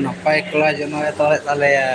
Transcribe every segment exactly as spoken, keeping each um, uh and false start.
ᱱᱟᱯᱟᱭ ᱠᱚᱲᱟ ᱡᱚᱱᱚᱜ ᱮ ᱛᱚᱞᱮᱫ ᱛᱟᱞᱮᱭᱟ᱾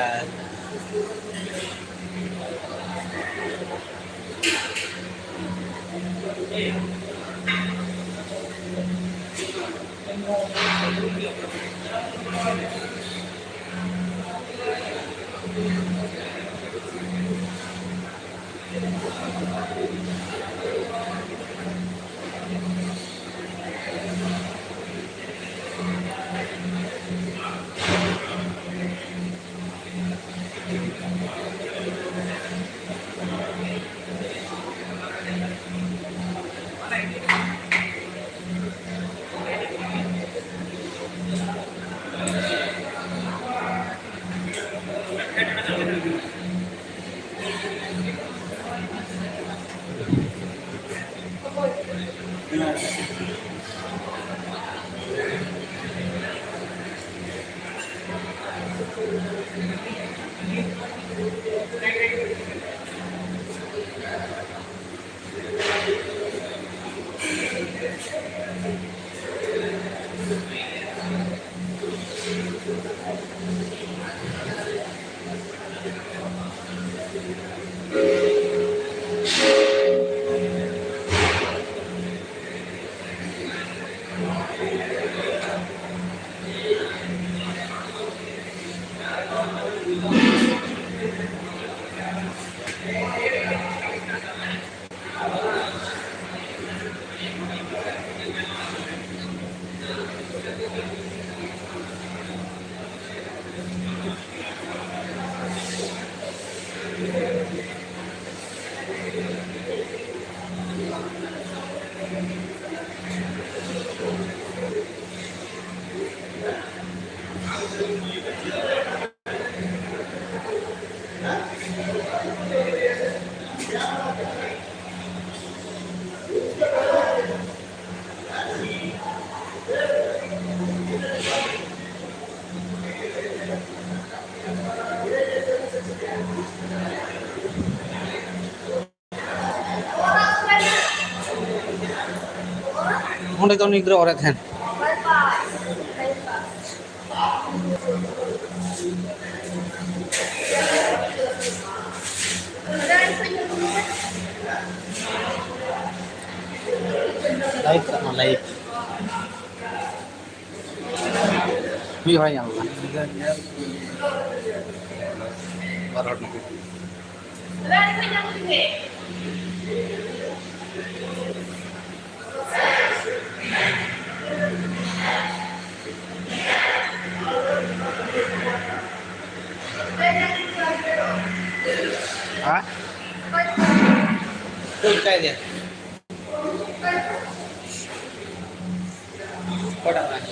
ᱚᱸᱰᱮ ᱜᱮ ᱩᱱᱤ ᱜᱤᱫᱽᱨᱟᱹ ᱚᱨᱮᱫ ᱛᱟᱦᱮᱸᱱ᱾ ᱞᱟᱭᱤᱵᱷ ᱠᱟᱜ ᱢᱟ, ᱞᱟᱭᱤᱵᱷ᱾ ᱢᱤᱫ ᱦᱚᱲ ᱧᱟᱢ ᱠᱟᱱᱟ᱾ ᱵᱟᱨ ᱦᱚᱲ ᱱᱩᱠᱩ᱾ ᱦᱮᱸ? ᱪᱮᱫ ᱪᱤᱠᱟᱹᱭ ᱫᱟ? ᱚᱠᱚᱭᱴᱟᱜ ᱠᱟᱱᱟ?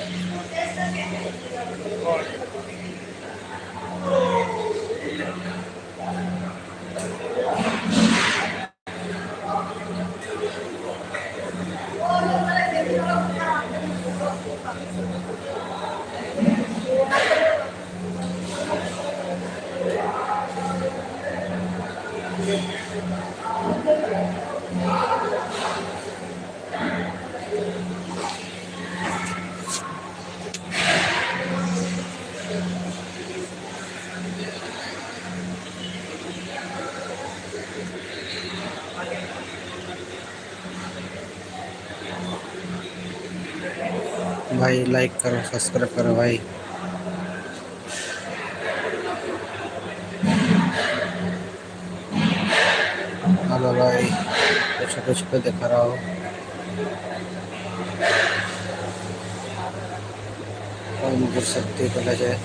भाई, लाइक करो, सब्सक्राइब करो भाई। हेलो भाई, तो छोटे छोटे दिखा रहा हूँ। कोई मगर सकते तो ले जाए,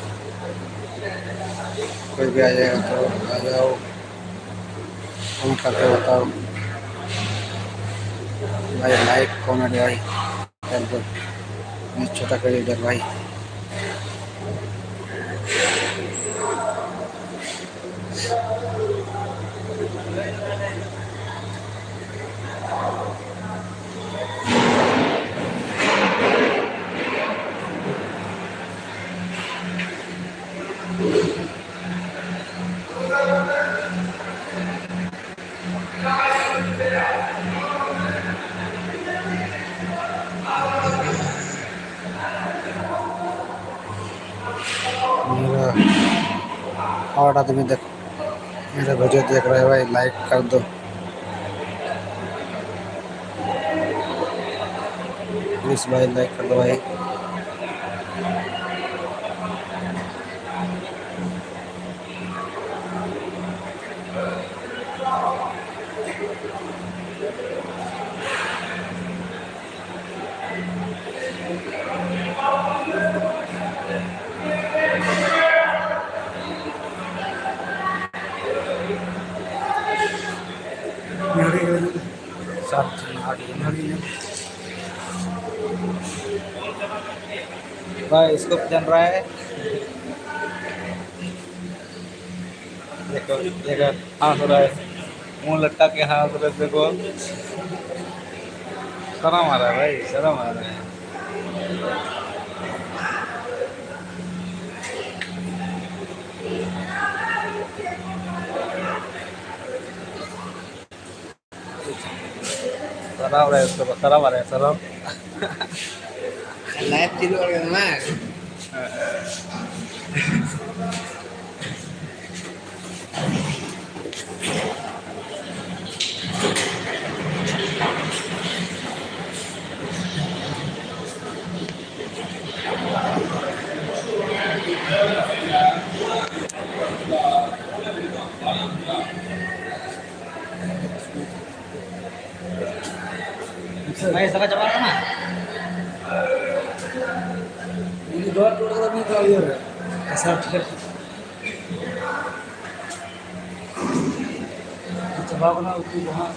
कोई भी आ जाएगा तो आ जाओ, कमेंट करके बताओ भाई। लाइक कमेंट भाई कर दो, मैं छोटा कर इधर भाई। मेरा और आदमी देख, मेरा वीडियो देख रहा है भाई, लाइक कर दो। प्लीज भाई, लाइक कर दो भाई। भाई, इसको पहचान रहा है? देखो, देखो, हंस रहा है। मुंह लटका के हंस रहे, देखो। शर्म आ रहा है भाई, शर्म आ रहा है। शर्म आ रहा है, शर्म आ रहा है, शर्म। लाइव चालू हो गया ना। ᱵᱟᱭᱤᱥ ᱴᱟᱠᱟ ᱪᱟᱵᱟᱜ ᱠᱟᱱᱟ᱾ ᱩᱱᱤ ᱫᱚᱦᱚ ᱦᱚᱴᱚ ᱠᱟᱫᱟ ᱢᱤᱫ ᱫᱷᱟᱣ ᱤᱭᱟᱹ ᱨᱮ, ᱠᱟᱥᱟ ᱴᱷᱮᱱ᱾ ᱪᱟᱵᱟ ᱠᱟᱱᱟ ᱩᱛᱩ ᱠᱚ ᱦᱟᱸᱜ᱾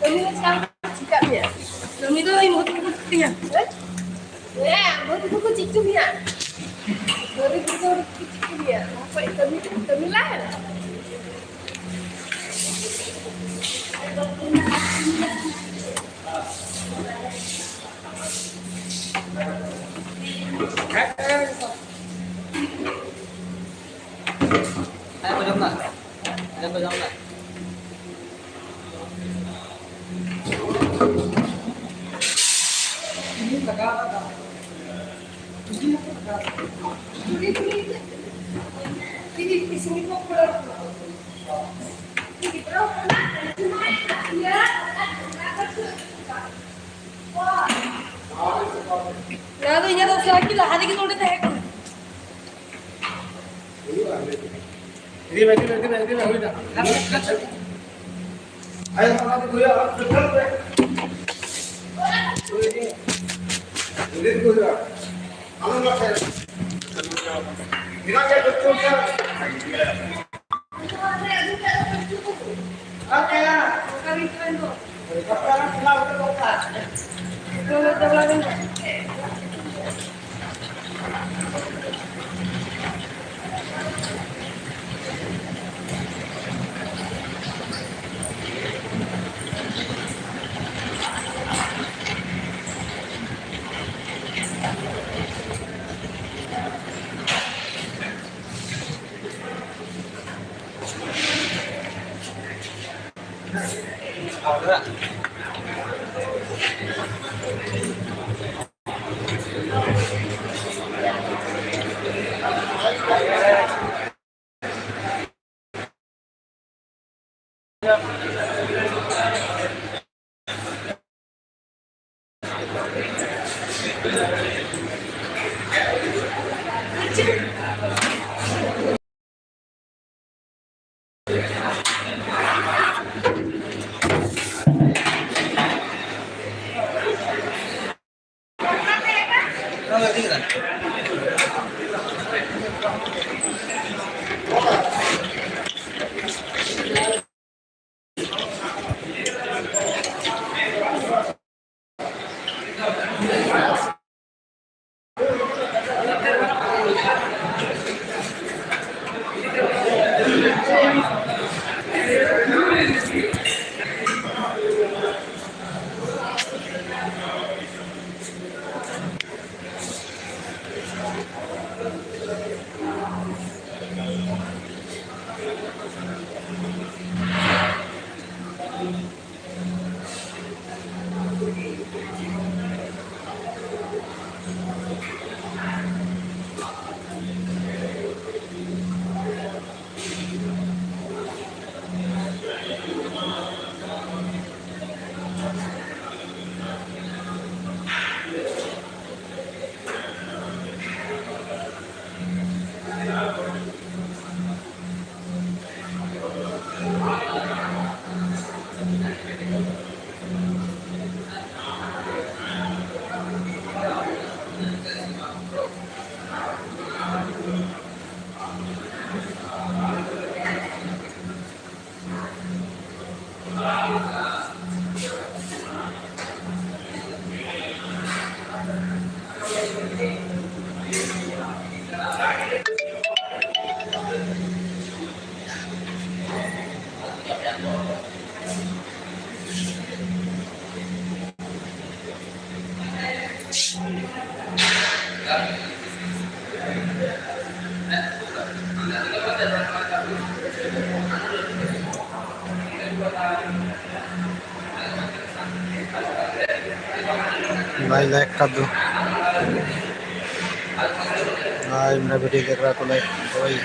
ᱠᱟᱹᱢᱤ ᱫᱚ ᱪᱮᱠᱟ ᱪᱮᱠᱟᱜ ᱢᱮᱭᱟ? ᱠᱟᱹᱢᱤ ᱫᱚ ᱤᱧ ᱵᱟᱹᱦᱩ ᱛᱟᱠᱚ ᱠᱚ ᱪᱮᱫ ᱠᱟᱹᱧᱟ᱾ ᱦᱮᱸ? ᱦᱮᱸ, ᱵᱟᱹᱦᱩ ᱛᱟᱠᱚ ᱠᱚ ᱪᱮᱫ ᱦᱚᱪᱚ ᱢᱮᱭᱟ᱾ ᱵᱟᱹᱦᱩ ᱛᱟᱠᱚ ᱠᱚ ᱪᱮᱫ ᱦᱚᱪᱚ ᱢᱮᱭᱟ᱾ ᱚᱠᱚᱭ ᱠᱟᱹᱢᱤ, ᱠᱟᱹᱢᱤ ᱞᱟᱭ? ᱱᱚᱣᱟ ᱫᱚ ᱤᱧᱟᱹᱜ ᱫᱚ ᱥᱟᱭᱠᱮᱞ ᱞᱟᱦᱟ ᱨᱮᱜᱮ ᱱᱚᱰᱮ ᱛᱟᱦᱮᱸ ᱠᱟᱱᱟ᱾ ᱤᱫᱤ ᱢᱮ, ᱤᱫᱤ ᱢᱮ, ᱤᱫᱤ ᱢᱮ, ᱤᱫᱤ ᱢᱮ, ᱦᱩᱭᱱᱟ᱾ ᱟᱭᱳ, ᱚᱱᱟ ᱫᱚ ᱦᱩᱭᱩᱜᱼᱟ, ᱟᱨ ᱯᱤᱴᱷᱟᱹ ᱯᱮ᱾ ᱦᱩᱭ ᱜᱮ᱾ ᱤᱫᱤ ᱠᱚ ᱦᱩᱭᱩᱜᱼᱟ᱾ ᱟᱞᱚᱢ ᱞᱟᱴᱷᱟᱭᱟ᱾ ᱢᱮᱱᱟᱜ ᱜᱮᱭᱟ, ᱰᱚᱠᱴᱚᱨ ᱥᱟᱨ᱾ ᱟᱨ ᱠᱟᱭᱟ᱾ ᱰᱟᱠᱛᱟᱨ ᱮᱢ ᱪᱟᱞᱟᱣ ᱠᱟᱛᱮ ᱫᱚᱨᱠᱟᱨ᱾ भाई लाइक कर दो। भाई मेरा वीडियो देख रहा है तो लाइक कर दो भाई।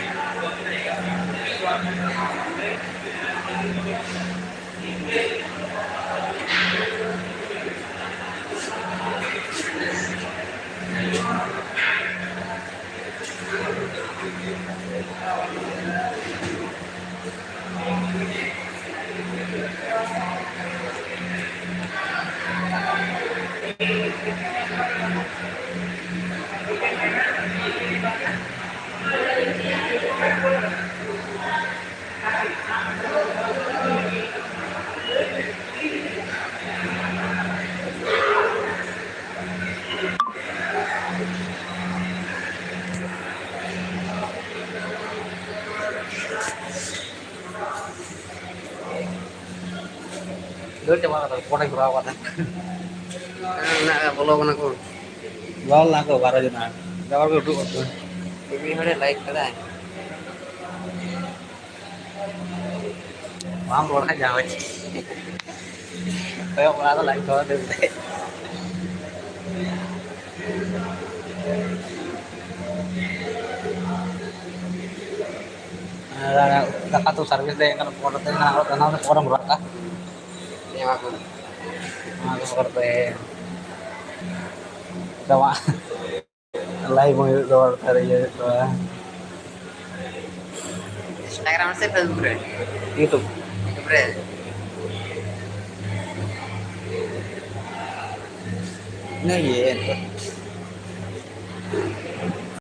ᱫᱟᱹᱲ ᱪᱟᱵᱟ ᱠᱟᱫᱟ, ᱯᱷᱳᱱᱮ ᱜᱷᱩᱨᱟᱣ ᱠᱟᱫᱟ᱾ ᱢᱮᱱᱟᱜ ᱠᱟᱜ ᱵᱚᱞᱚ ᱠᱟᱱᱟ ᱠᱚ᱾ ᱵᱚᱞᱚ ᱞᱮᱱᱟ ᱠᱚ ᱵᱟᱨᱚ ᱡᱚᱱᱟ᱾ ᱜᱟᱵᱟᱨ ᱠᱚ ᱩᱰᱩᱠ ᱠᱟᱱᱟ᱾ ᱢᱤᱫ ᱦᱚᱲᱮ ᱞᱟᱭᱤᱠ ᱠᱟᱫᱟᱭ᱾ ᱵᱟᱢ ᱨᱚᱲ ᱠᱷᱟᱡ ᱡᱟᱦᱟᱸ ᱦᱚᱭ᱾ ᱠᱚᱭᱚᱜ ᱵᱟᱲᱟ ᱫᱚ ᱞᱟᱭᱤᱠ ᱠᱚ ᱫᱟᱹᱲ ᱛᱮ᱾ ᱫᱟᱠᱟ ᱩᱛᱩ ᱥᱟᱨᱵᱷᱤᱥ ᱫᱚ ᱮᱱᱠᱷᱟᱱ ᱯᱚᱨᱮ ᱛᱮ ᱱᱟᱦᱟᱜ ᱚᱱᱟ ᱫᱚ ᱯᱚᱨᱮᱢ ᱨᱚᱲ ᱠᱟᱜᱼᱟ᱾ ᱮᱢᱟ ᱠᱚ᱾ ᱚᱱᱟ ᱫᱚ ᱯᱚᱨᱮ ᱛᱮ ᱡᱚᱢᱟᱜ ᱞᱟᱭᱤᱵᱷ ᱦᱚᱸ ᱦᱩᱭᱩᱜ ᱛᱟᱢᱟ, ᱟᱨ ᱤᱭᱟᱹ ᱦᱩᱭᱩᱜ ᱛᱟᱢᱟ᱾ Instagram ᱥᱮ Facebook ᱨᱮ? YouTube᱾ YouTube ᱨᱮ᱾ ᱤᱱᱟᱹ ᱜᱮ᱾